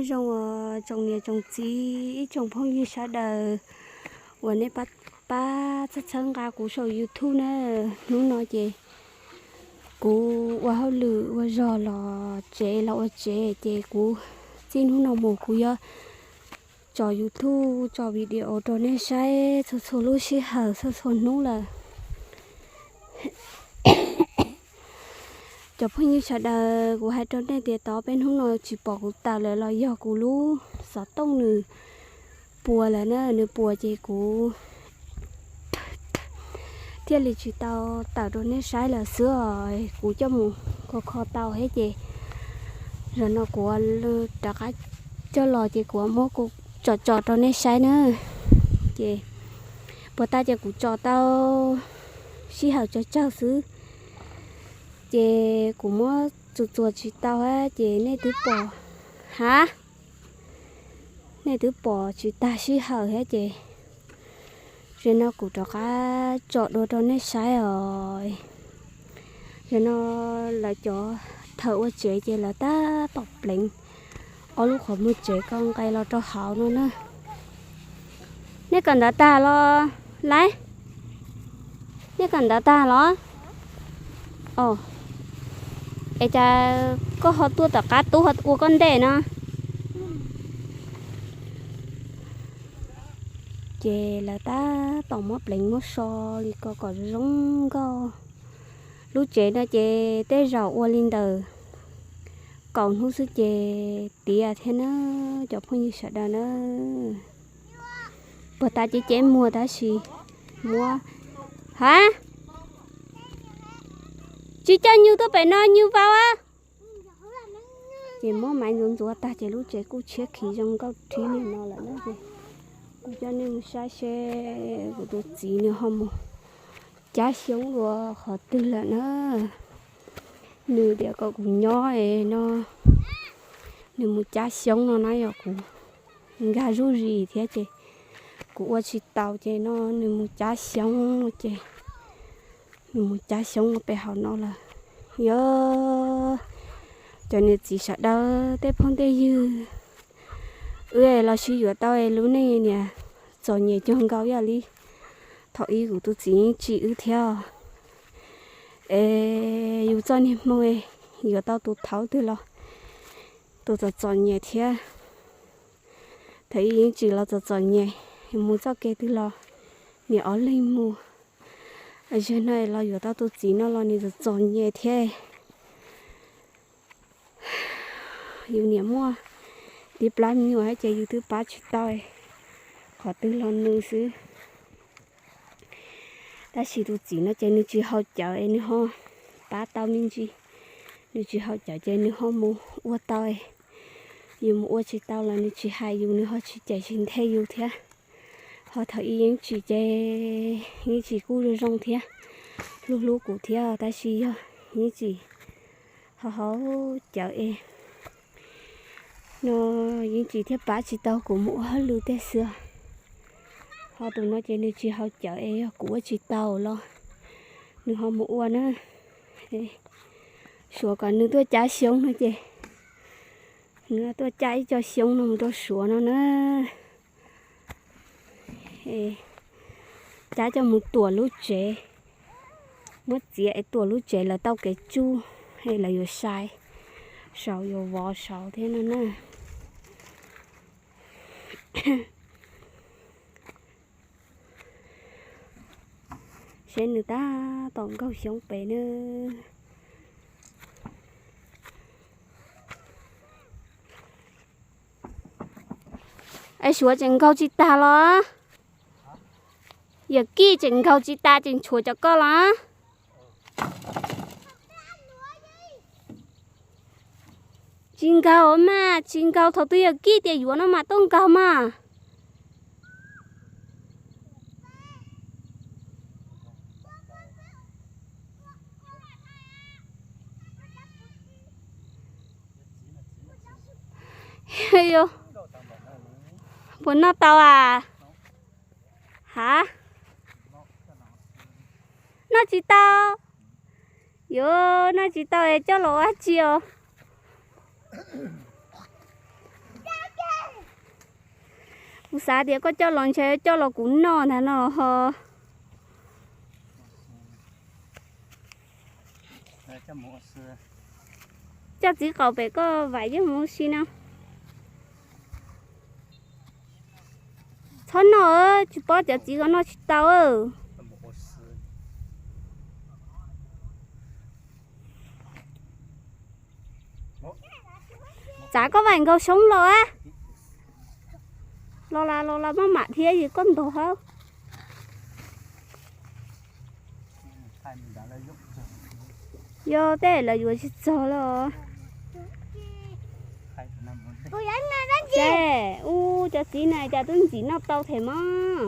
Nyob zoo uas tsoom niam tsoom txiv ib tsoom phooj ywg sawv daws uas nej pab, pab txhawb txhawb nqa kuv saum YouTube na. Hnub no ces kuv ua hauj lwm ua zog los tsev los ua tsev ces kuv txij hnub no mus kuv yuav tso YouTube tso video rau nej saib txhua txhua lub sij hawm txhua txhua hnub lawm. Cov phooj ywg sawv daws, kuv hais rau nej tias tov peb hnub no tsis pom kuv tawm lawm los yog kuv lub xov tooj nws puas lawm na, nws puas ces kuv thiaj li tsis tau tawm rau nej saib lawm xwb os. Kuv coj mus kho kho tau thiab ces zaum no kuv rov qab coj los ces kuv muab tso tso rau nej saib na. Ces puas tas ces kuv tso tau sij hawm tsawg tsawg xwb, ces kuv muab txuas txuas tsis tau hab ces nej twb pom, ha, nej twb pom tsis tag sij hawm thiab ces zaum no kuv rov qab tso dua rau nej saib os. Zaum no lawv cov thawj ua tsev ces lawv tab tom pleev ob lub qhov muag tsev ko nqes los rau hauv no na. Nej kawm ntawv tag los, Laiv? Nej kawm ntawv tag los? Os, es cas koj ho tuaj tom qab tub ho ua koj ntej no? Ces lawv tab tom muab pleev muab so li ko kom zoo zoo nkauj. Lub tsev no ces tej zaum ua li ntawm kaum hnub xwb ces tiav thiab na, cov phooj ywg sawv daws na. Puag ta cev cev muag tab sis muab, ha, tsis coj nyuj tuaj pem no nyuj vau a. Ces muab maiv ntxuav ntxuav tag ces lub tsev kuj tshiab khiv zoo nkauj rhib li no lawm na. Ces kuv coj nej mus saib seb kuv tus txiv nws ho mus cab xyoob dua qhov twg lawm na. Nws tias kom kuv nyob es no nws mus cab xyoob no na, yog kuv nkag zuj zus thiab ces kuv ua tsis tau ces no nws mus cab xyoob ces nws mus cab xyoob ua pem hauv no lawm. Yog cov niam txiv sawv daws tej phooj tej ywg, wb los sib yuav tau es lub neej niam txom nyem cuag nkaus ib yam li thaum ub kuv tus txiv yeej tsim wb thiab. Es yus txoj niag hmoo yuav tau tus thaud twg los tus txom txom nyem thiab. Thaum ub yeej tsim los txom txom nyem, mus txoj kev twg los niam ob leeg mus. Zaum no los yuav tau tus txiv no los nws txom txom nyem thiab. Yus niam muaj tib plab me nyuam ces yus twb pab tsis tau, qhov twg los nws xwb. Tab sis tus txiv no ces nws tsis haus cawv es nws ho pab tau me ntsis. Nws tsis haus cawv ces nws ho mus ua tau, yus mus ua tsis tau los nws tsis hais yus, nws ho tsis cem tsis nthe yus thiab. Ho thaum ub yeej tsim ces yeej tsim kuj zoo zoo thiab, hlub hlub kuv thiab tab sis yog yeej tsim ho haus cawv es no yeej tsim thiab pab tsis tau kuv mus ua hauj lwm tej xwb. Ho tus no ces nws tsis haus cawv es yog kuv ua tsis tau los nws ho mus ua na. Suav kom nws tuaj cab xyoob no ces nws tuaj cab ib co xyoob no mus rau Suav no na. Cab coj mus tuam lub tsev, muab txiav es tuam lub tsev lawv tau kev tsuj, es lawv yuav sai saud yuav vov saud thiab no na. Seb nws tab tom nkaug xyoob pem na. Es Suav tseem nkaug tsis tag los? Yawm Kij tseem nkaug tsis tas tseem tshuav cov koj los? Tsis nkaug mas, tsis nkaug, thaum twg Yawm Kij tias yuav no mas tuaj nkaug mas. Puas noj tau as? Ha? Noj tsis tau. Yuav noj tsis tau es coj los ua dab tsi os? Kuv xav tias koj coj los ntshe coj los kuv noj ntag no ho. Coj txiv qaum pem koj vam yeej mus ua si no. Txhob noj, tsis paub cov txiv ko noj tsis tau. Txav koj vaim nkaus xyoob los a. Los las los las maj mam thiab yog koj ntog hab. Yog tej lawv yuav tsis txog los. Ces ub, cov txiv na cas twb ntxim noj tau them mog.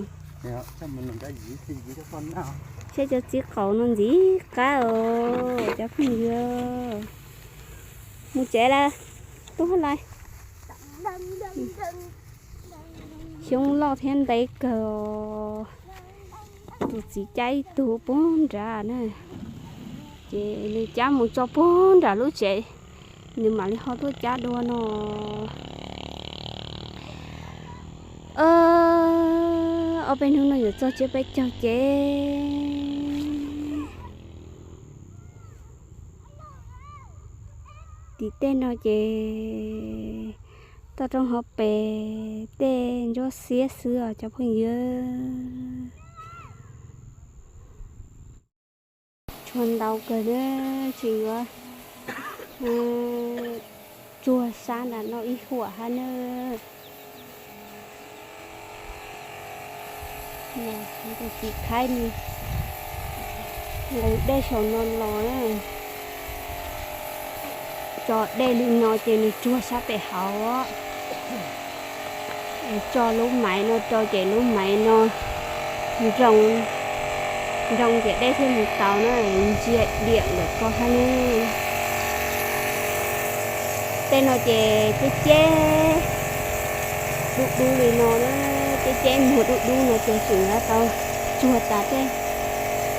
Ces cov txiv qaum no ntxim qab os cov phooj ywg. Mus tsev lawm, tub hab lais. Xyoob loj thiab ntev kawg os. Tus txiv cab ib tug puag nrad na, ces nws cab mus tso puag nram lub tsev, nws mam li ho tuaj cab dua no. Ob peb hnub no yuav txog tsiab peb caug ces tim tej no ces toj roob hauv pes tej ntsuab xiab xwb os cov phooj ywg. Tshuav ntau kawg na, tseem yuav tsuag sab nram no ib huam hab na. Tus txiv khaib nws nqus dej saum no los na. Tso dej li no ces nws tsuag sab pem hauv. Tso lub maiv no rau ces lub maiv no nroo, nroo ces dej thiaj mus tau na, ntsia diam ntawm ko hab ne. Tej no ces ceb ceb dub dub li no na, ceb ceb muag dub dub no ces tseem yuav tau tsuag tas tej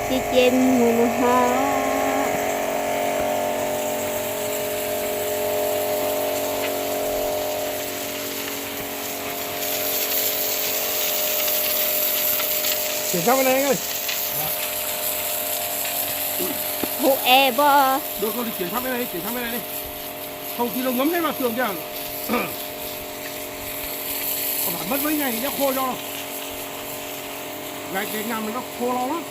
ceb ceb muag no hab. Hu es npog. Không thì nó ngấm hết vào tường kìa. Có phải mất mấy ngày thì nó khô cho. Gạch gạch nào mà nó khô lo lắm.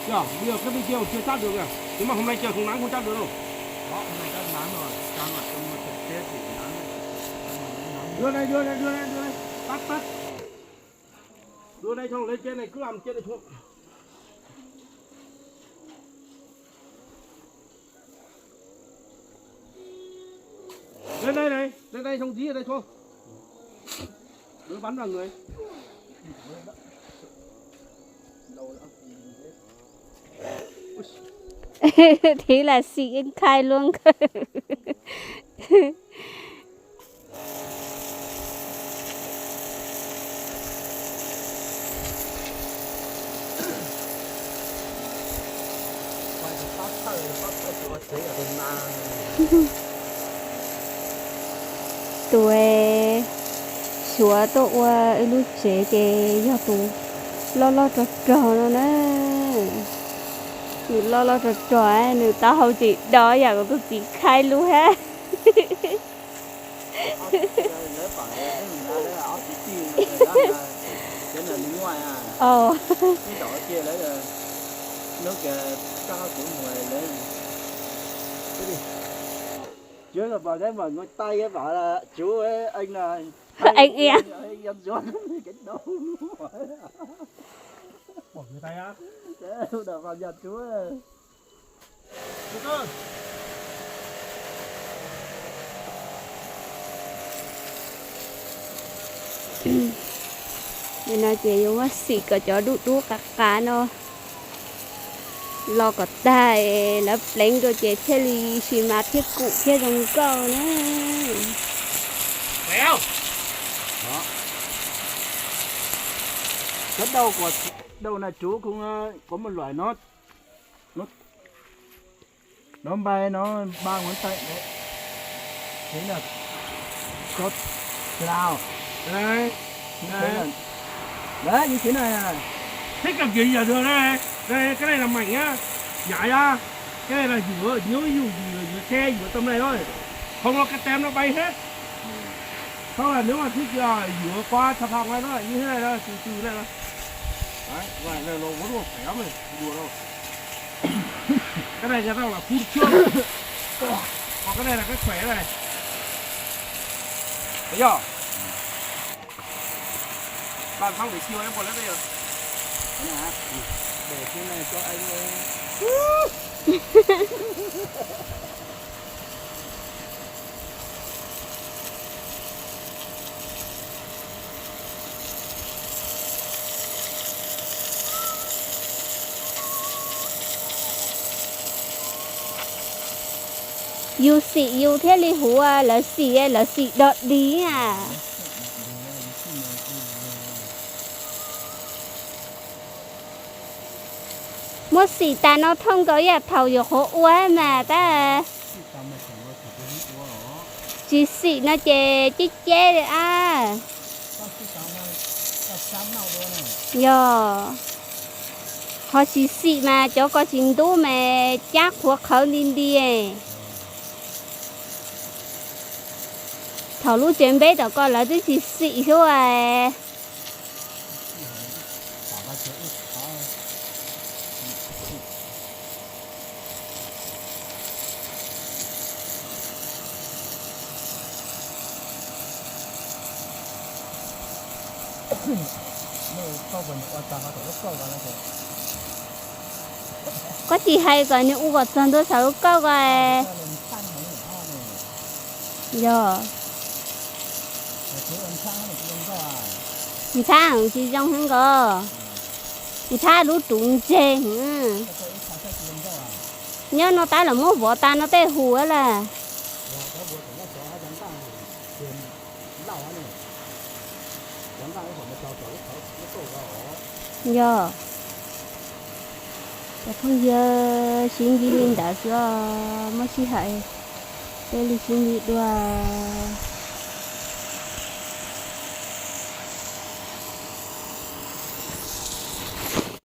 Kìa, bây giờ cái bên kia còn chưa chát được kìa. Nếu mà hôm nay trời không nắng không chát được đâu. Có, hôm nay có nắng rồi, cho mặt cho mưa trực tiếp thì nắng. Đưa đây, đưa đây, đưa đây, đưa đây. Tắt, tắt. Đưa đây xong lên trên này, cứ làm trên này xuống. Lên đây này, lên đây xong dí ở đây thôi. Đứa bắn vào người. Thiv lam sim yeej khai luaj kawg. Tus suav tuaj ua wb lub tsev ces yog tus loj loj rog rog no na. Nws loj loj rog rog, nws taub hau tseem do yam kuv tus txiv khaib lub hab. Anh em. Nim no ces yuav muab xim kom cov dub dub qav qav no los kom tag, lawv pleev dua ces thiaj li sis mas thiaj kum thiaj zoo nkauj na. Đó. Cái đầu của, đầu này chú cũng, ờ, có một loại nó, nó, nó bay, nó ba ngón tay đấy. Thế là có cloud. Thế cần kiểu gì giờ thường đây? Đây, cái này là mảnh nhá. Nhả ra. Cái này là rửa, nhớ dùng rửa, rửa xe, rửa tầm này thôi. Không là cái tem nó bay hết. Không là nếu mà thích, ờ, rửa qua xà phòng này nó lại như thế này thôi, từ từ này thôi. Đấy, vải này nó vẫn còn khỏe lắm này, không đùa đâu. Cái này nhà tao là phun trước. Còn cái này là cái khỏe này. Thấy chưa? Làm xong để chiều em còn lấy về rồi. Thế này hả? Ừ. Để trên này cho anh ấy. Yus xim yus thiaj li huv, lawv xim lawv xim dog dig a. Muab xim tas no thooj nkaus ib yam thaum yuav qhuav ua mas tab. Tsis xim no ces ceb ceb li a. Yog, ho tsis xim mas cov ko tsis ntub mas cab qhuav qhawv nti nti. Thaum lub tsev npeb tom ko lawv twb tsis xim xwb as. Koj tsis hais kom nws ua kom txog ntua saum lub kauj ko. Yog. Ntxhab tsis zoo heev nkaus. Ntxhab lub ruv ntseg. Nyob no tab lawv muab vov tas no tej hu lawm. Yog. Cov phooj ywg, sib ntsib li ntawd xwb os, muaj sij hawm peb li sib ntsib dua.